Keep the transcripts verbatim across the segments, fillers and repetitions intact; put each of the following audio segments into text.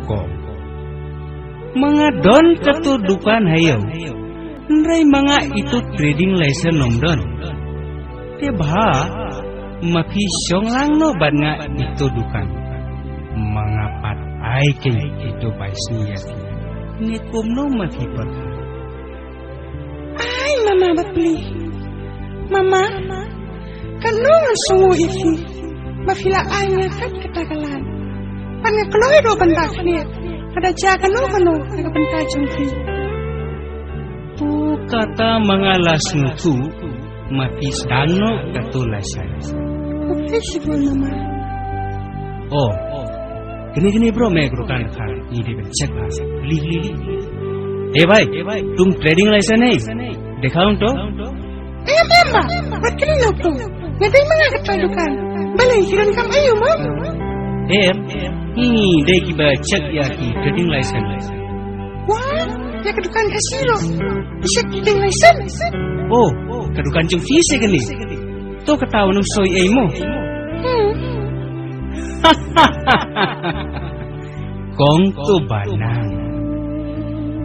Ko. Ma nga don kato dukan ha ïew. Hynrei ma nga ito trading license ym don. Te bha ma phi shong lang noh bad nga ito dukan. Ma nga pat ai keiñ ito bai sngi ïa phi. Ne kumno ma phi pyrkhat? Ai mama bapli. Mama, katno ngan sngewnguh ïa phi ba phi la ai ïa nga kat kata ka lad. Pat nga kloi ruh ban da khlieh lada jia kano kano na ka bynta jong phi. To kata ma nga la sngewthuh, ma phi sdang noh kato license. Khublei shibun mama. Oh, kane kane bro, me ka dukan kha ngi dei ban check ha. Li li li. Eh bhai, tum trading license ne? Dekhao to. Em em ba, wat kane lo to. Nga dei ma nga kata dukan. Balei ki donkam aïu mo? Em, ngi dei kiba check ïa ki trading license. Wah, ïa ka dukan ka siro. Ki check trading license. Oh, ka dukan jong phi se kane. To kata u nang soi ei mo. Hmm. Kong to ba nang.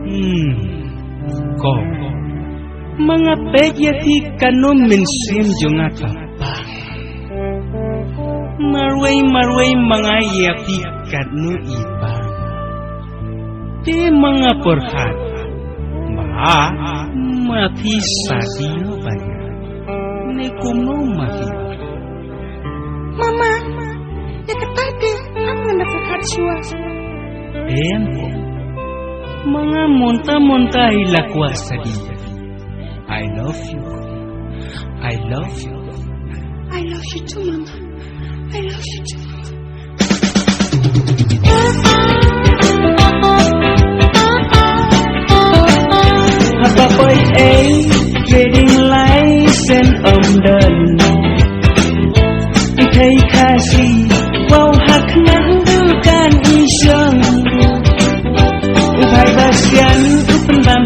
Hmm. Kong. Ma nga peit ïa phi kano mynsiem jong nga ka pang. Marwei marwei ma nga ïa phi katno i pang. Te ma nga pyrkhat ba ma phi shadi noh bad nga. Ne kumno ma phi? Mama, ïa kata te ngam ngan da pyrkhat shuwa. Em, ma nga mynta mynta hi la kwah shadi. I love you. I love you. I love you too, Mama. I love you too. Haba poi ei trading license ym don. I thei Khasi wow ha khnang dukan i shong. U bhai Basian u pynbam